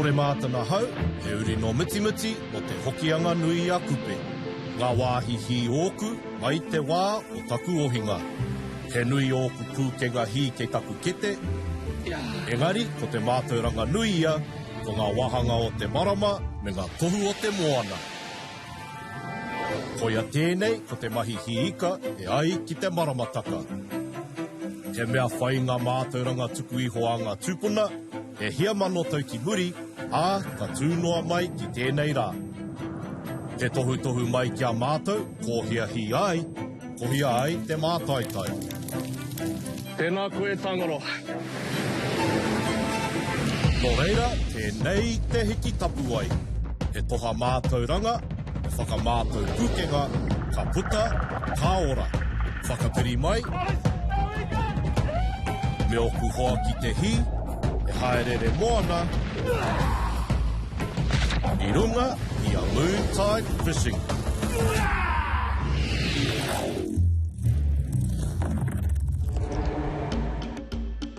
Tore Martin ahau, he uri nō Mitimiti nō Te Hokianga nui a Kupe. Ngā wāhi hī ōku mai te wā o taku ohinga. He nui ōku pūkenga hī kei taku kete, engari ko te mātauranga nui ia ko ngā wāhanga o te marama me ngā tohu o te moana. Koia tēnei ko te mahi hī ika e ai ki te maramataka. He mea whai ngā mātauranga tuku iho a ngā tūpuna, e hia manotau ki muri, ā, ka tū noa mai ki tēnei rā. Te tohutohu mai ki a mātou, kōhia hī ai, kohia ai te mātaitai. Tēnā koe e Tangaroa. Nō reira, tēnei te hiki tapuwae. He toha mātauranga, he whakamātau pūkenga, ka puta, ka ora. Whakapiri mai, me ōku hoa ki te hī, e hāereere moana, i runga i a Moontide Fishing.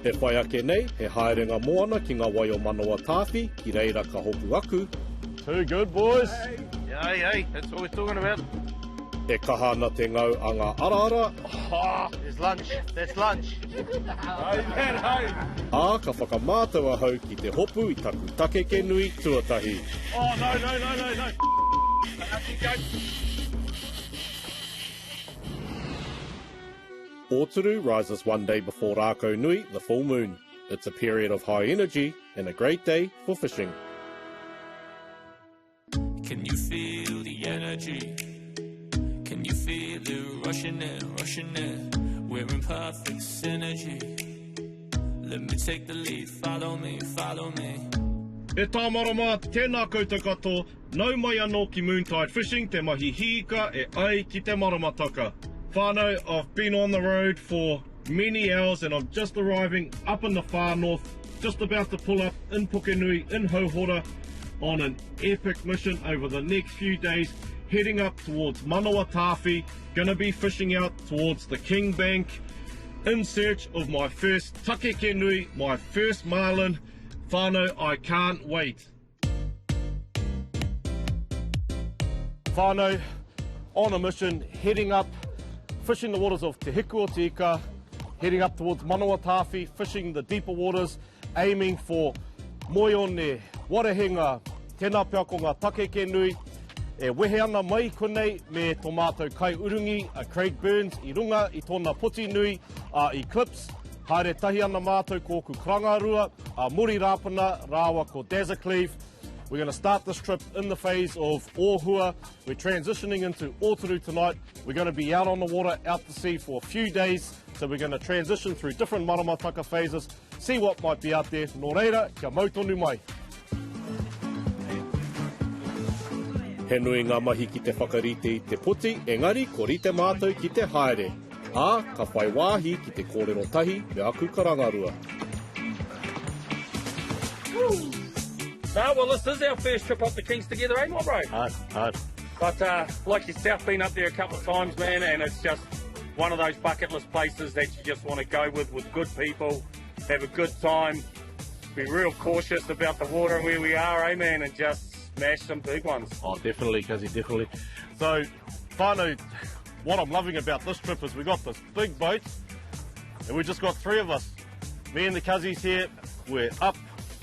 E whai ake nei, he haerenga moana ki ngā wai o Manawa Tāwhi, ki reira ka hopu aku. Too good, boys! Hey, hey, hey, that's what we're talking about. E kaha ana te ngau a ngā araara. Oh, there's lunch, that's lunch. Hey, man, hey! Ā, ka whakamātau ahau ki te hopu i taku takeke nui tuatahi. Oh, no, no, no, no, no. Go. Ōturu rises one day before Rākau Nui, the full moon. It's a period of high energy and a great day for fishing. Can you feel the energy? Can you feel it rushing in, rushing in? We're in perfect synergy. Let me take the lead, follow me, follow me. E tāmarama, tēnā koutou katoa, nau mai anō ki Moontide Fishing, te mahi hīika e ai ki te maramataka. Whānau, I've been on the road for many hours and I'm just arriving up in the far north, just about to pull up in Pukenui, in Houhora, on an epic mission over the next few days, heading up towards Manawa Tāwhi, gonna be fishing out towards the King Bank, in search of my first takeke nui, my first marlin. Whānau, I can't wait. Whānau, on a mission, heading up, fishing the waters of Te Hiku o Te Ika, heading up towards Manawa Tāwhi, fishing the deeper waters, aiming for Moeone, Warehenga, tēnā pea ko ngā takeke nui, e wehe ana mai konei me tō mātou kaiurungi a Craig Burns i runga i tōna poti nui a Eclipse. Haere tahi ana mātou ko ōku karangarua, a Muri Rāpana rāua ko Dazza Cleave. We're going to start this trip in the phase of Ōhua. We're transitioning into Ōturu tonight. We're going to be out on the water, out to sea for a few days. So we're going to transition through different maramataka phases, see what might be out there. Nō reira, kia mau tonu mai. He nui ngā mahi ki te whakarite i te poti, engari ko rite mātou ki te haere. Ā, ka whai wāhi ki te kōrero tahi me aku karangarua. No, well, this is our first trip up the Kings together, eh, my bro? Hard, hard. But uh, like yourself, been up there a couple of times, man, and it's just one of those bucket list places that you just want to go with with good people, have a good time, be real cautious about the water and where we are, eh, man, and just smash some big ones. Oh, definitely, Cuzzy, definitely. So, whānau, what I'm loving about this trip is we got this big boat, and we just got three of us. Me and the Cuzzies here, we're up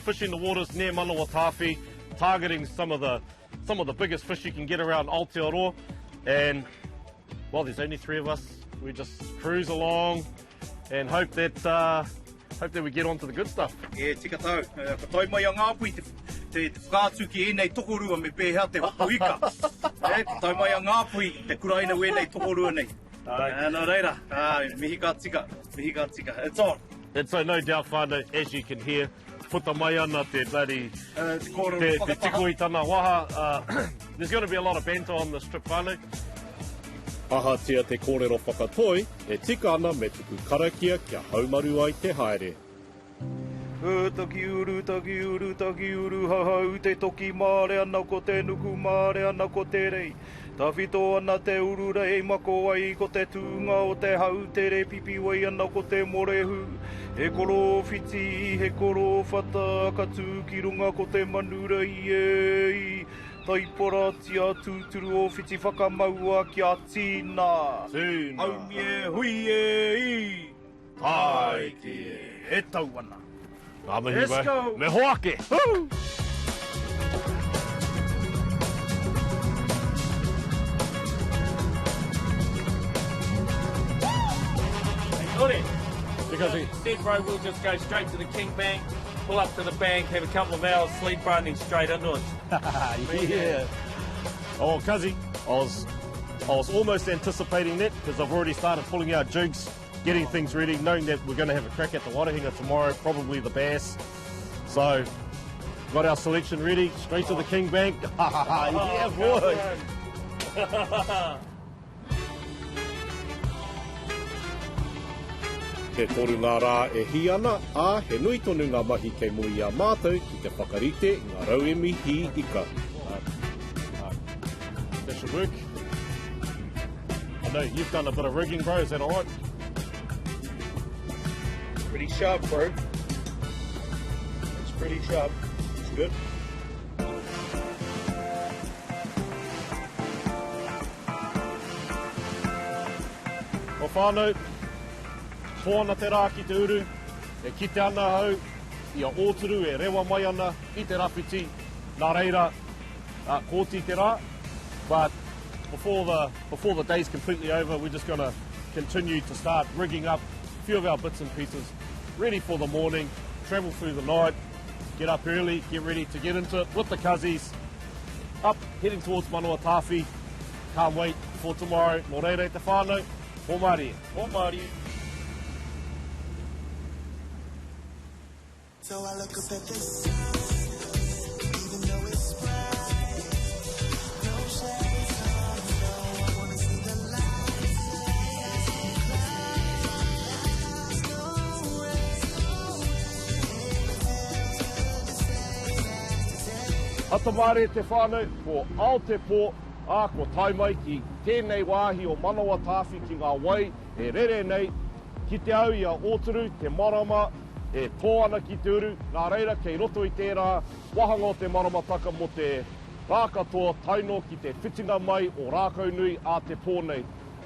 fishing the waters near Manawa Tāwhi, targeting some of the some of the biggest fish you can get around Aotearoa. And well, there's only three of us. We just cruise along and hope that uh, hope that we get onto the good stuff. E tika tau, eh, ka tae mai a Ngāpuhi te, te, te whakaatu ki ēnei tokorua me pēhea te hopu ika. e, ka tae mai a Ngāpuhi te kuraina o ēnei tokorua nei. Ai. Eh, nō reira, ai, mihi ka tika, mihi ka tika. It's on. And so no doubt whānau, as you can hear, puta mai ana te bloody uh, te, kōrero te, te tiko i tana waha. Uh, there's going to be a lot of banter on this trip whānau. Ahatia te kōrero whakatoi, e tika ana me tuku karakia kia haumaru ai te haere. Taki uru, taki uru, taki uru, hahau te toki māre ana ko te nuku māre ana ko te rei. Tawhito ana te ururei mako ai ko te tūnga o te hau tere pipiwai ana ko te morehu. He korowhiti, he korowhata, ka tū ki runga ko te manurei e. Taiparatia tūturu o whiti whakamaua kia tīna. Tīna. Haumi e hui e i. Tāiki e. E tau ana. Ngā mihi, Let's bro. go. Me hoake! Woo! Hey, Nori. Because he- Instead, bro, we'll just go straight to the King Bank, pull up to the bank, have a couple of hours sleep, bro, and then straight into it. yeah. Oh, Cuzzy, I was, I was almost anticipating that because I've already started pulling out jigs, getting things ready, knowing that we're going to have a crack at the warahinga tomorrow, probably the bass. So, got our selection ready, straight to the King Bank. yeah, boy. He toru ngā rā e hī ana, ā, he nui tonu ngā mahi kei muri i a mātou ki te whakarite i ngā rauemi hī ika. That should work. I know you've done a bit of rigging, bro. Is that all right? Pretty sharp, bro. It's pretty sharp. It's good. Ko whānau, tō ana te rā ki te uru, e kite ana ahau i a Ōturu e rewa mai ana i te rawhiti, nā reira, kōti te rā, but before the, before the day's completely over, we're just gonna continue to start rigging up a few of our bits and pieces, ready for the morning, travel through the night, get up early, get ready to get into it with the cuzzies, up, heading towards Manawatāwhi. Can't wait for tomorrow. Nō reira e te whānau, hō mārie. Hō mārie. So I look up at the sun, even though it's bright. No shades on, no, I wanna see the light. No rain, Ata mārie te whānau, ko ao te pō, ā, ko tae mai ki tēnei wāhi o Manawatāwhi ki ngā wai e rere nei, ki te au i a Ōturu, te marama e tō ana ki te uru, nā reira kei roto i tērā wāhanga o te maramataka mō te rā katoa tae noa ki te whitinga mai o Rākaunui a te pō nei.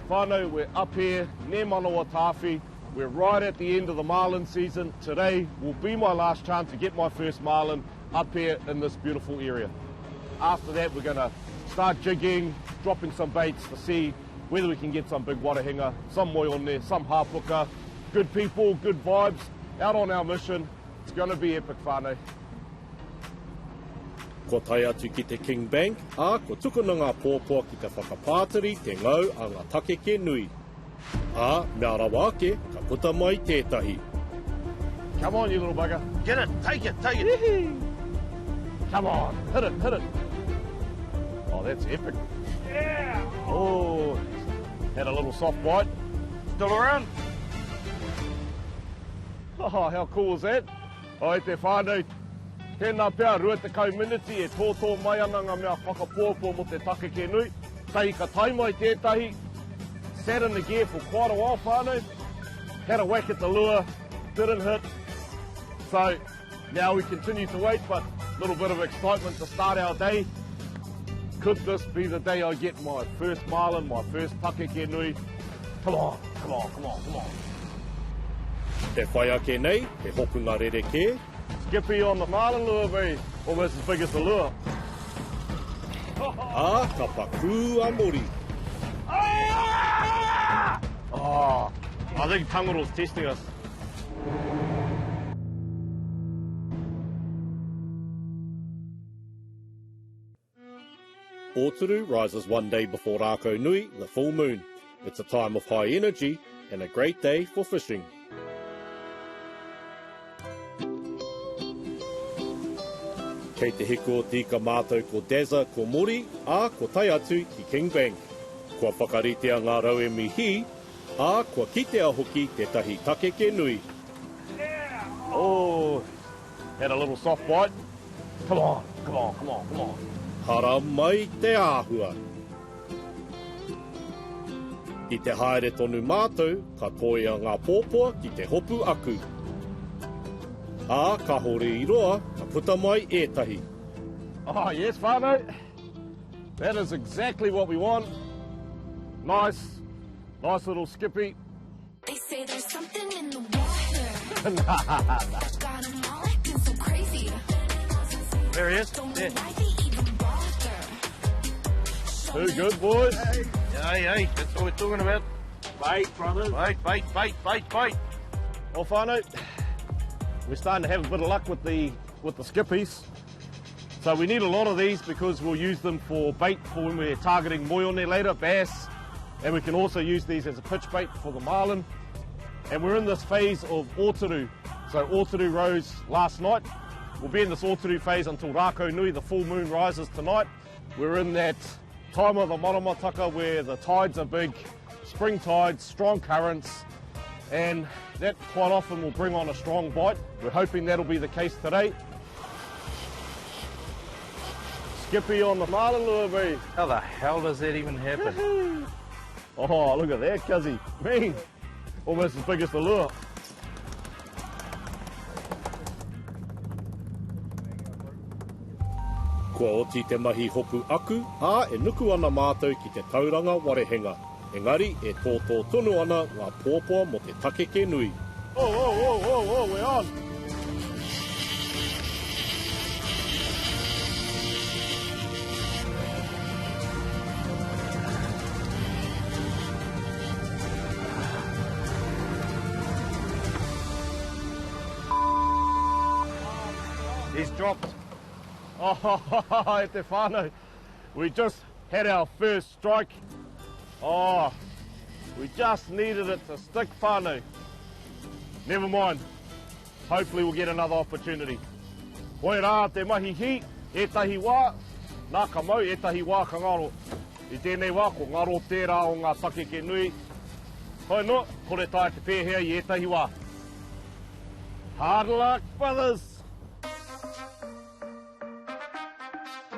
Whānau, we're up here near Manawatāwhi, we're right at the end of the marlin season, today will be my last chance to get my first marlin up here in this beautiful area. After that, we're gonna start jigging, dropping some baits to see whether we can get some big warahinga, some moeone, some hapuka. Good people, good vibes, out on our mission. It's gonna be epic, whānau. Kua tae atu ki te King Bank, ā, kua tukuna ngā pōpoa ki te whakapātari te ngau a ngā takeke nui. Ā, mea rawa ake, ka puta mai tētahi. Come on, you little bugger. Get it, take it, take it. Come on, hit it, hit it. Oh, that's epic. Yeah. Oh, had a little soft bite. Still around? Oh, how cool is that? Oh, e te whānau, tēnā pea, 20 miniti e tōtō mai ana ngā mea whakapōpō mō te takeke nui. Tahi ka tae mai tētahi, sat in the gear for quite a while, whānau. Had a whack at the lure, didn't hit. So now we continue to wait, but a little bit of excitement to start our day. Could this be the day I get my first marlin, my first takeke nui? Come on, come on, come on, come on. E whai ake nei, he hopunga rerekē. Skippy on the marlin lure, be almost as big as the lure. Ā, ka pakū a Mori. Oh, I think Tangaro's testing us. Ōturu rises one day before Rākau Nui, the full moon. It's a time of high energy and a great day for fishing. Kei te hiku o te ika mātou ko Dazza, ko Mori, ā, ko tae atu ki King Bank. Kua whakaritea ngā rauemi hī, ā, kua kitea hoki tētahi takeke nui. Oh, had a little soft bite. Come on, come on, come on, come on. Hara mai te āhua. I te haere tonu mātou, ka toia ngā pōpoa ki te hopu aku. Ā, kāore i roa, ka puta mai ētahi. Oh yes, whānau. That is exactly what we want. Nice, nice little skippy. They say there's something in the water. Got 'em all acting so crazy. There he is. Don't know There. why they even bother. Too good, boys. Hey, hey, that's what we're talking about. Bait, brothers. Bait, bait, bait, bait, bait. Well, whānau, we're starting to have a bit of luck with the with the skippies. So we need a lot of these because we'll use them for bait for when we're targeting moione later, bass, and we can also use these as a pitch bait for the marlin. And we're in this phase of Ōturu. So Ōturu rose last night. We'll be in this Ōturu phase until Rākau Nui, the full moon rises tonight. We're in that time of the maramataka where the tides are big, spring tides, strong currents, and that quite often will bring on a strong bite. We're hoping that'll be the case today. Skippy on the marlin lure, babe. How the hell does that even happen? Oh, look at that, cuzzy. Man, almost as big as the lure. Kua oti te mahi hopu aku, ā, e nuku ana mātou ki te tauranga warehenga. Engari, e tōtō tonu ana ngā poapoa mō te takeke nui. Oh, oh, oh, oh, oh, we're on. He's dropped. Oh, e te whānau. We just had our first strike. Oh, we just needed it to stick whānau. Never mind. Hopefully we'll get another opportunity. Hoi rā te mahi hi, ētahi wā, nā ka mau, ētahi wā ka ngaro. I tēnei wā, ko ngaro tērā o ngā takeke nui. Hoi no, kore taea te pēhea i ētahi wā. Hard luck, brothers!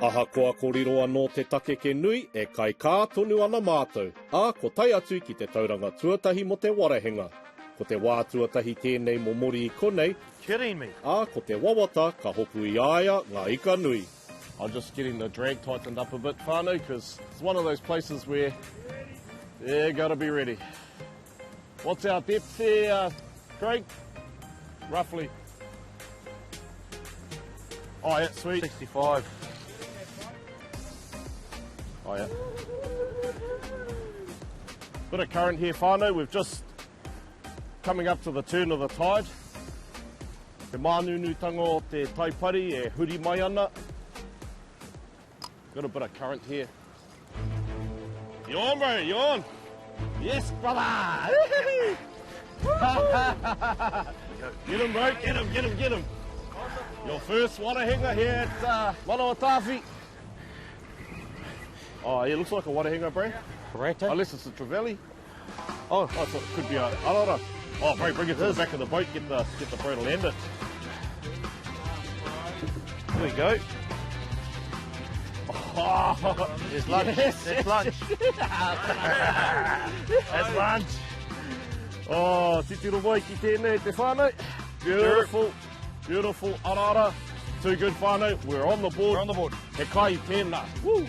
Ahakoa ko riro anō te takeke nui, e kaikā tonu ana mātou, ā, ko tae atu ki te tauranga tuatahi mō te warehenga. Ko te wā tuatahi tēnei mō Mori i konei, Kidding me. ā, ko te wawata ka hopu i a ia ngā ika nui. I'm just getting the drag tightened up a bit, whānau, because it's one of those places where you gotta be ready. What's our depth there, Craig? Roughly. Oh, yeah, sweet. 65. Oh, yeah. Bit of current here, whānau. We've just coming up to the turn of the tide. Te mānunutanga o te taipari e huri mai ana. Got a bit of current here. You on, bro? You on? Yes, brother! Get him, bro. Get him, get him, get him. Your first warahenga here at Manawatāwhi. Oh, yeah, looks like a warahenga, bro. Right, Unless it's a trevally. Oh, oh so it could be a arara. Oh, bro, bring it to the back of the boat. Get the bro to land it. There we go. Oh, It's lunch. Yes. It's lunch. It's lunch. Oh, titiro mai ki tēnei te whānau. Beautiful, beautiful arara. Too good whānau. We're on the board. We're on the board. He kai tēnā. Woo.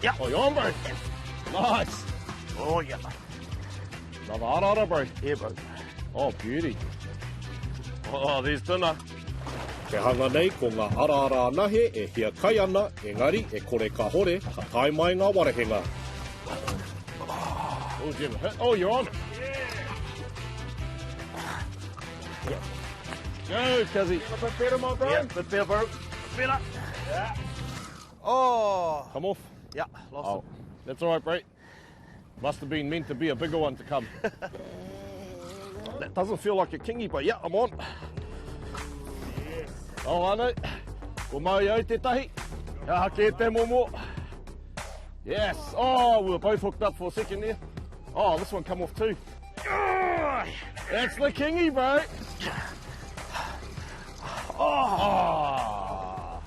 Yeah. Oh, you're on, bro. Nice. Oh, yeah. Another arara, bro. Yeah, bro. Oh, beauty. Oh, there's dinner. Te hanga nei ko ngā araara anahe e hia kai ana, engari e kore ka hore, ka tae mai ngā warehenga. Oh, did you have a hit? Oh, you're on. Yeah. Go, Cuzzy. A bit better, my bro. Yeah, bit better, bro. Better. Yeah. Oh. Come off. Yeah, lost Oh, that's all right, bro. Must have been meant to be a bigger one to come. That doesn't feel like a kingy, but yeah, I'm on. Oh, I know. Ko mau au tētahi. Ka hake te momo. Yes. Oh, we were both hooked up for a second there. Oh, this one come off too. That's the kingy, bro. Oh.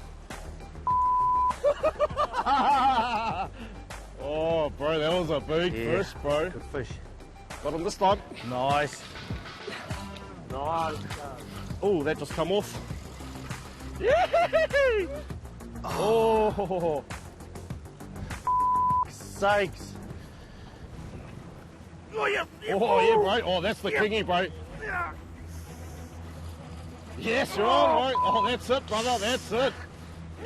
Oh, bro, that was a big Yeah. fish, bro. Good fish. Got him this time. Nice. Nice. Oh, that just come off. Yeah! Oh. Sakes. Oh, yeah. Oh, yeah, bro. Oh, that's the kingy, bro. Yes, you're on, bro. Oh, that's it, brother. That's it.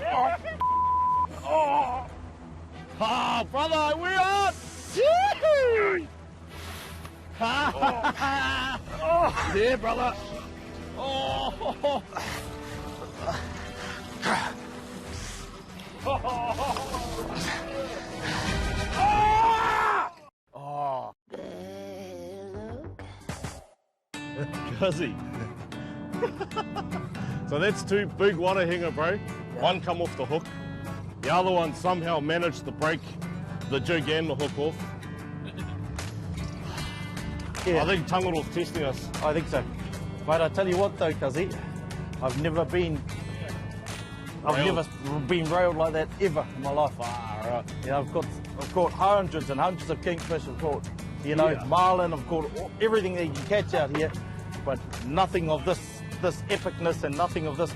Oh. Oh. Ah, brother, we're on. Yee-hoo. Ha. Oh. Yeah, brother. Oh. Oh. Cuzzy. So that's two big warahenga, bro. One come off the hook. The other one somehow managed to break the jig and the hook off. Yeah. I think Tangaroa's testing us. I think so. But I tell you what though, Cuzzy, I've never been Railed. I've never been railed like that ever in my life. Ah, right. You know, I've caught hundreds and hundreds of kingfish. I've caught, you know, Yeah. marlin. I've caught everything that you can catch out here, but nothing of this epicness and nothing of this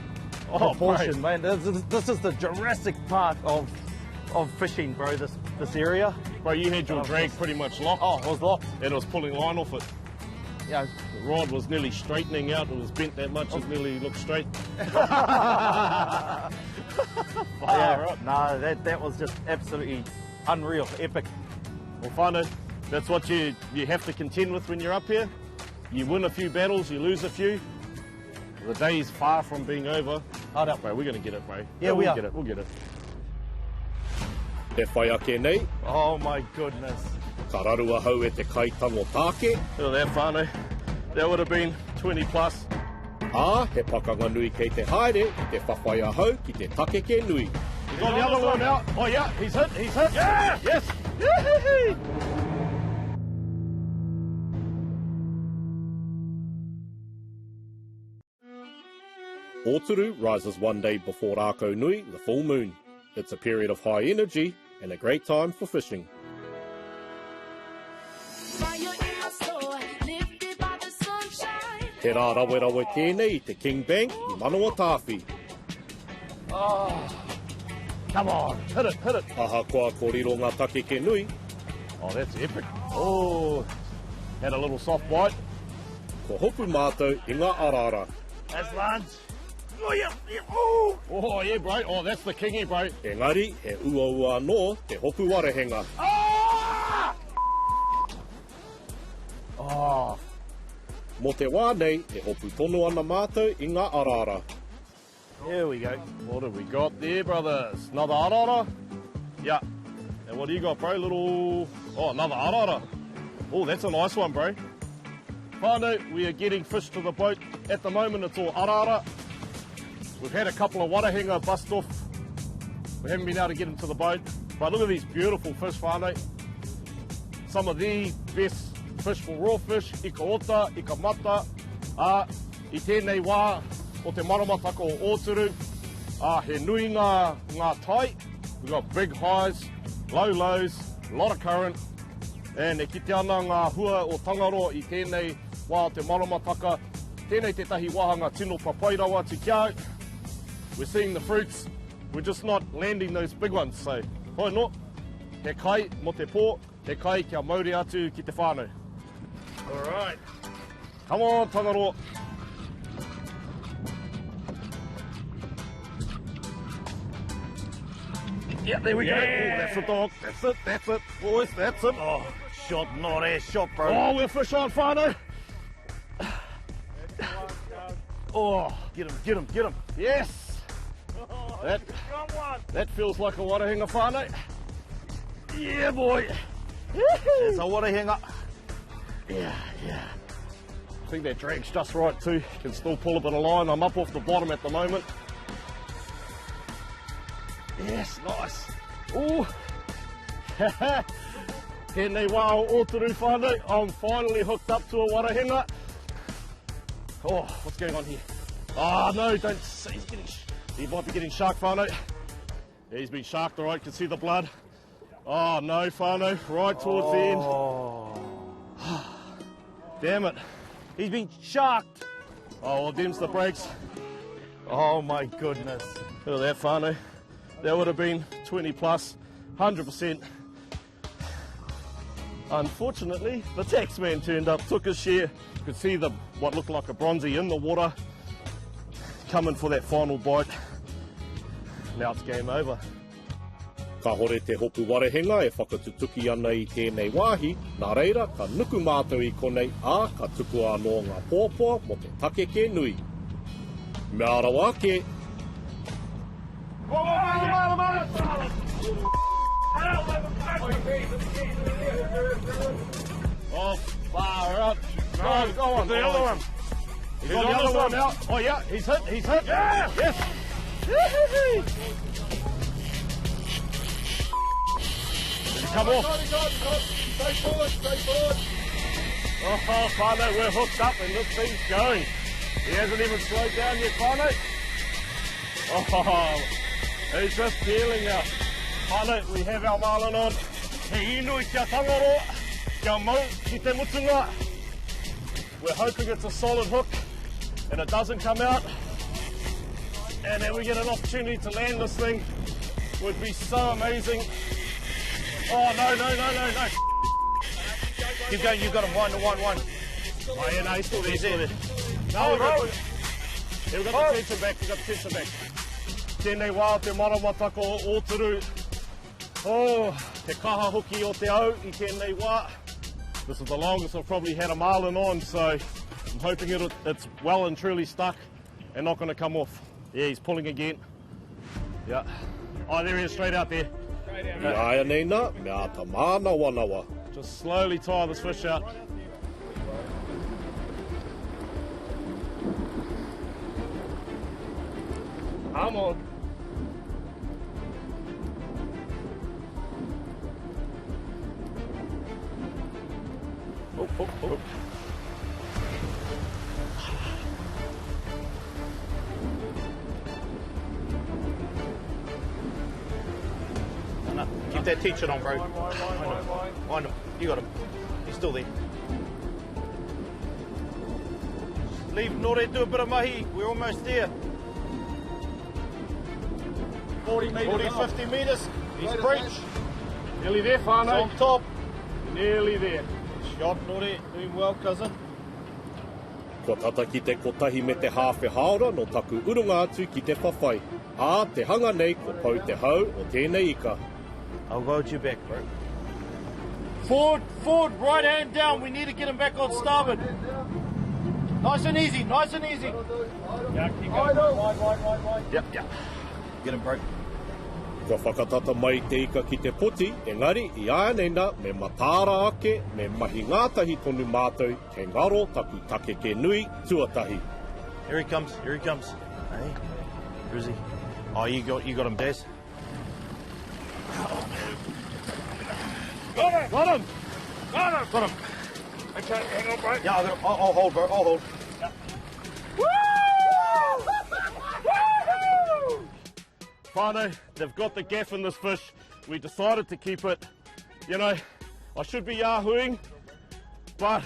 Oh, proportion, bro. man. This is the Jurassic Park of fishing, bro. This area. Bro, you had your Oh, drag pretty much locked. Oh, it was locked. And it was pulling line off it. Yeah. The rod was nearly straightening out. It was bent that much, it nearly looked straight. Yeah. right. No, that was just absolutely unreal, epic. Well, whānau, that's what you have to contend with when you're up here. You win a few battles, you lose a few. The day's far from being over. Hold up. Bro, we're going to get it, bro. Yeah, we we'll are. get it, we'll get it. Te whai ake nei, Oh my goodness. ka raru ahau e te kaitango tāke, Look at that, whānau. That would have been 20 plus. ā, he pakanga nui kei te haere, te whawhai ahau ki te takeke nui. He's on the other one out. Oh, yeah, he's hit, he's hit. Yeah! Yes! Yee-hee-hee! Ōturu rises one day before Rākau Nui, the full moon. It's a period of high energy and a great time for fishing. Fire in my soul, lifted by the sunshine. Te rā rawe rawe tēnei i te King Bank i Manawa Tāwhi. Come on, hit it, hit it. Ahakoa ko riro ngā takeke nui, Oh, that's epic. Oh, had a little soft bite. ko hopu mātou i ngā araara. That's lunch. Oh, yeah. Oh. Oh, yeah, bro. Oh, that's the kingy, bro. Engari, he uaua anō te hopu warehenga. Ah! Oh, Mō te wā nei, e hopu tono ana mātou i ngā araara. Here we go. what have we got there, brothers? Another arara? Yeah. And what do you got, bro? Little... Oh, another arara. Oh, that's a nice one, bro. Whānau, we are getting fish to the boat. At the moment, it's all arara. We've had a couple of warahenga bust off. We haven't been able to get them to the boat. But look at these beautiful fish, whānau. Some of the best fish for raw fish, ika ota, ika mata. I tēnei wā o te maramataka o Ōturu. He nui ngā tai. We've got big highs, low lows, a lot of current. And e kite ana ngā hua o Tangaroa i tēnei wā o te maramataka. Tēnei tētahi wāhanga tino papai rawa atu ki au. We're seeing the fruits. We're just not landing those big ones. So, hoi no, he kai mo te pō, he kai kia mauri atu ki te whānau. All right. Come on, Tangaroa. Yeah, there we go. Oh, that's the dog. That's it, that's it. Boys, that's it. Oh, shot, not a shot, bro. Oh, we're fish on, whānau. Oh, Get him, get him, get him. yes. That feels like a warahenga, whānau. Yeah, boy. It's a warahenga. Yeah, yeah. I think that drag's just right too. Can still pull a bit of line. I'm up off the bottom at the moment. Yes, nice. Ooh. Tēnei wā o Ōturu whānau. I'm finally hooked up to a warahenga. Oh, what's going on here? Oh, no, don't see. He's getting, he might be getting shark, whānau. Yeah, he's been sharked, all right. Can see the blood. Oh, no, whānau. Right towards the end. Oh. Damn it. He's been sharked. Oh, well, them's the breaks. Oh my goodness. Look at that, whānau. That would have been 20 plus, 100%. Unfortunately, the tax man turned up, took his share. You could see the what looked like a bronzy in the water, coming for that final bite. Now it's game over. Kāhore te hopu warehenga e whakatutuki ana i tēnei wāhi, nā reira ka nuku mātou i konei, ā, ka tukua anō ngā poapoa mō te takeke nui. Mea rawa ake! Oh, far out. No, go on. The other one. He's on the other one out. Oh, yeah, he's hit, he's hit. Yeah! Yes. Did he come off? Stay forward, stay forward! Oh, whānau, we're hooked up and this thing's going. He hasn't even slowed down yet, whānau. Oh, he's just peeling out. Whānau, we have our marlin on. He inui kia tangaro, kia mau ki te mutunga. We're hoping it's a solid hook and it doesn't come out. And then we get an opportunity to land this thing. Would be so amazing. Oh, no, no, no, no, no. Keep going, you've got him. One, one, one. Oh, yeah, no, he's still there. He's still there. No, we've got, yeah, we've got the tension back. We've got the tension back. Tēnei wā te maramataka o Ōturu. Oh, te kaha hoki o te au i tēnei wā. This is the longest I've probably had a marlin on, so I'm hoping it's well and truly stuck and not going to come off. Yeah, he's pulling again. Yeah. Oh, there he is, straight out there. I āianei nā, me āta mānawanawa. Just slowly tire this fish out. I'm on. Oh, oh, oh. No, no. Keep that tension on, bro. Wind him. You got him. He's still there. Just leave Nore do a bit of mahi. We're almost there. 40 metres. 40, 50 metres. He's breached. Nearly there, He's whānau. on top. Nearly there. Shot, Nore. Doing well, cousin. Kua tata ki te kotahi me te hāwhe hāora no taku urunga atu ki te whawhai. Ā, te hanga nei ko pau te hau o tēnei ika. I'll go at your back, bro. Forward, forward, right hand down. We need to get him back on starboard. Nice and easy, nice and easy. Yeah, keep going. Wide, wide, wide, wide. Yep, yep. Get him, bro. Kua whakatata mai te ika ki te poti, engari i āianei nā me mataara ake, me mahi ngātahi tonu mātou kei ngaro taku takeke nui tuatahi. Here he comes, here he comes. Hey, where is he? Oh, you got him, Daz. Got him! Got him! Got him! Got him. Okay, hang on, bro. Yeah, I got him. I'll hold, bro. I'll hold. Whānau, they've got the gaff in this fish. We decided to keep it. You know, I should be yahooing, but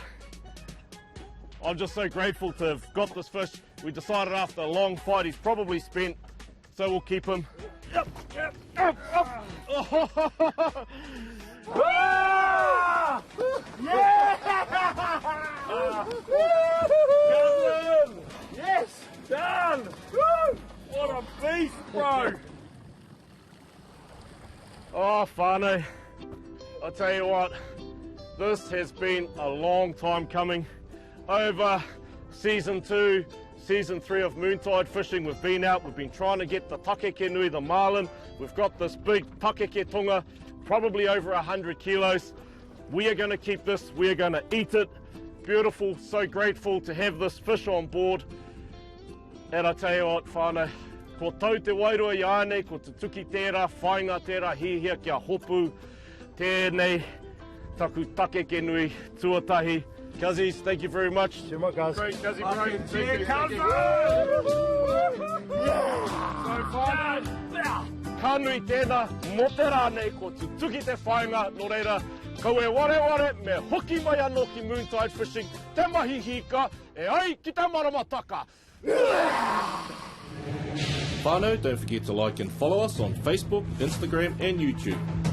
I'm just so grateful to have got this fish. We decided after a long fight, he's probably spent, so we'll keep him. Yep, yep, up, up. Oh. Ah! Yeah! Done! Yes! Done! Woo! What a beast, bro! Oh, whānau, I tell you what, this has been a long time coming. Over season 2, season 3 of Moontide fishing, we've been out, we've been trying to get the takeke nui, the marlin. We've got this big takeke tonga, probably over 100 kilos. We are going to keep this, we are going to eat it. Beautiful, so grateful to have this fish on board. And I tell you what, whānau, ko tau te wairua i ānei, ko te tuki tērā, whainga tērā, hihia kia hopu, tēnei, taku takeke nui, tuatahi. Cuzzies, thank you very much. Too much, guys. Great, Cuzzy, bro. Thank you, thank you. So whānau, Ka nui tēnā, mō te rā nei, ko tutuki te whainga, nō reira, Kau e wareware me hoki mai anō ki Moontide Fishing te mahi hīka e ai ki te maramataka. Whānau, don't forget to like and follow us on Facebook, Instagram and YouTube.